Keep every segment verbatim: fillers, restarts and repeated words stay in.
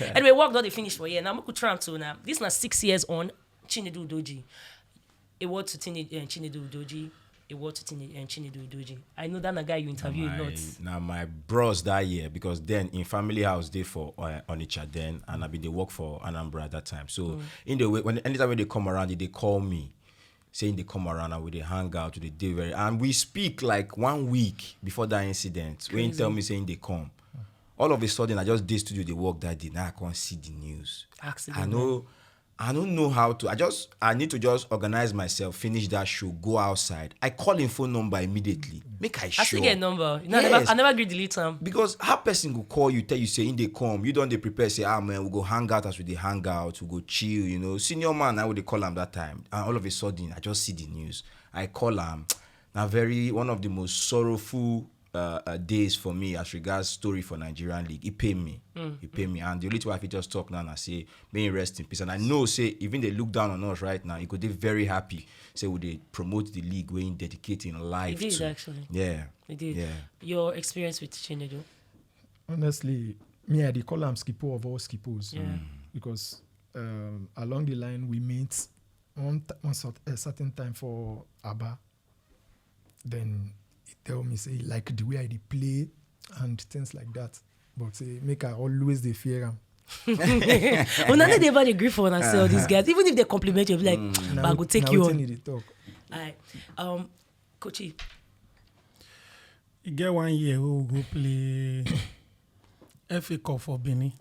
Anyway, work don dey finish for here. Now, make we try am to now. This na six years on Chinedu Udoji. A word to Tine- uh, Chinedu Udoji. A word to Tine- uh, Chinedu Udoji. I know that na guy you interview a my, lot. Now my bros that year, because then in family house they for uh, Onitsha then, and I been dey work for Anambra at that time. So in the way, when anytime when they come around, they call me, saying they come around and we they hang out, we dey very, and we speak like one week before that incident. When he tell me saying they come, all of a sudden I just did studio they work that day. Now I can't see the news. Accident. I know. I don't know how to. I just I need to just organize myself, finish that show, go outside. I call him phone number immediately. Make I I show. Still get number. You know, I Yes. never, I never gree delete am. Because how person go call you, tell you say in they come, you don't they prepare, say, ah man, we go hang out as we they hang out, we go chill, you know. Senior man, I would they call him that time, and all of a sudden I just see the news. I call him. Now very one of the most sorrowful uh, uh, days for me as regards story for Nigerian league. He pay me, he pay me, and the only thing I fit just talk now and I say, may he rest in peace. And I know say even they look down on us right now, he could be very happy. Say would they promote the league when dedicating life It is to. Actually. Yeah, It did. yeah. Your experience with Chinedu? Honestly, me I dey call am Skipo of all Skipos. Yeah. Because um, along the line we meet on t- on sort- a certain time for Aba. Then he tell me say he like the way I dey play and things like that. But say make I always dey fear am. Una no dey ever dey gree for una sell these guys. Even if they compliment you, be like, Na but I wait- go take na you wetin on. He dey talk. Alright. Um, Kochi. E get one year wey we go play F A Cup for Benin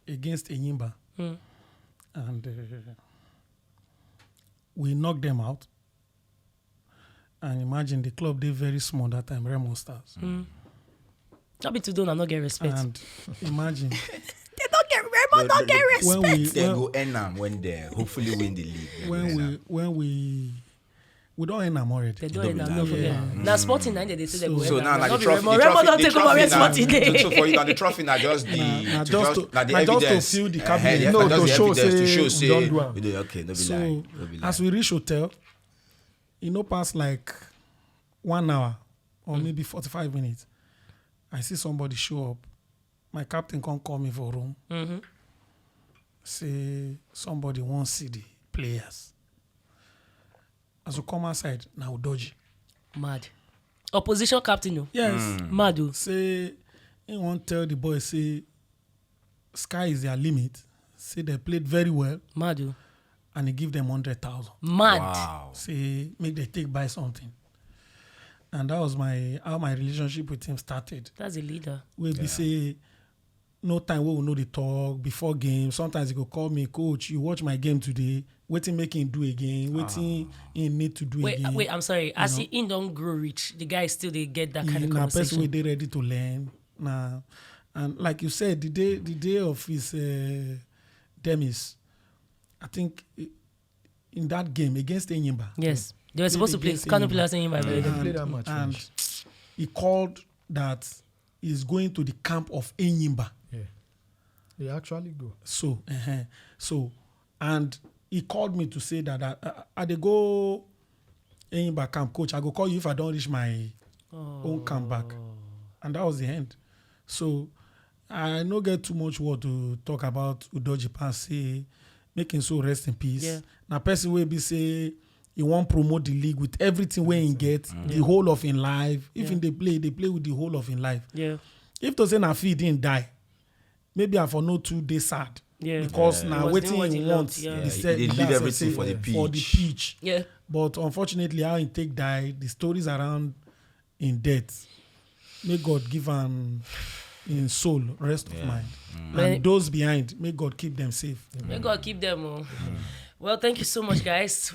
against Enyimba. Hmm. And uh, we knocked them out. And imagine the club dey very small that time, Remo Stars. Hmm. Not be today, I not get respect. And imagine, They don't get Remo, But- don't get but- when respect. we They when, go end am when they hopefully win the league. They go when end we am. When we we don't end am already. They Don't don't end be up, that no forget. Yeah. Now sporting now they say they So- go So end now, up. like the Not be trophy, Remo. the Remo trophy, don't the take over trophy rest now, sporting day. so for you now, the trophy now just the Na- na to just just to- now the na just to evidence. fill the Eh, cabinet. yeah, No, na just to the show evidence say to show we say don do am. we dey- okay, no be So lie, no be lie. as we reach hotel, e no pass like one hour or maybe forty-five minutes. I see somebody show up. My captain come call me for room. Mm-hmm. Say somebody wants see the players. As we come outside, now dodgy. Mad. Opposition captain, no. Yes. Mad, oh. Say he won't tell the boys say sky is their limit. Say they played very well Mad, oh. And he give them hundred thousand. Mad. Wow. Say make they take buy something. And that was my how my relationship with him started. That's a leader. We be say no time we will know the talk before game. Sometimes he go call me, coach, you watch my game today. Waiting make him do again. Waiting he need to do Wait, again. Wait, I'm sorry. As know? He in don't grow rich, the guy still they get that kind He of na person conversation. Wey dey ready to learn. Nah. And like you said, the day the day of his uh, demise, I think i- in that game against Enyimba. Yes, they were They- supposed to they play get Kano Enyimba. Pillars and Enyimba. Yeah, they Played. played that match. And Finish. He called that he's going to the camp of Enyimba. Yeah, they actually go. So, uh so, and he called me to say that uh, I dey go Enyimba camp, coach. I go call you if I don't reach my own camp back. And that was the end. So I no get too much word to talk about Udoji Pass. Say, make him so rest in peace. Yeah. Now, person will be say he won't promote the league with everything where he get the whole of in life. If Yeah. They play, they play with the whole of in life. Yeah. If to say na feed didn't die, maybe I for no two day sad. Yeah. Because He now was waiting doing what he he wants loved, yeah. Yeah, is he- said they that leave I everything say for the for the pitch. pitch. Yeah. But unfortunately, how he take die, the stories around in death. May God give him in soul rest of Yeah. mind. May- And those behind, may God keep them safe. May God keep them all. Well, thank you so much, guys.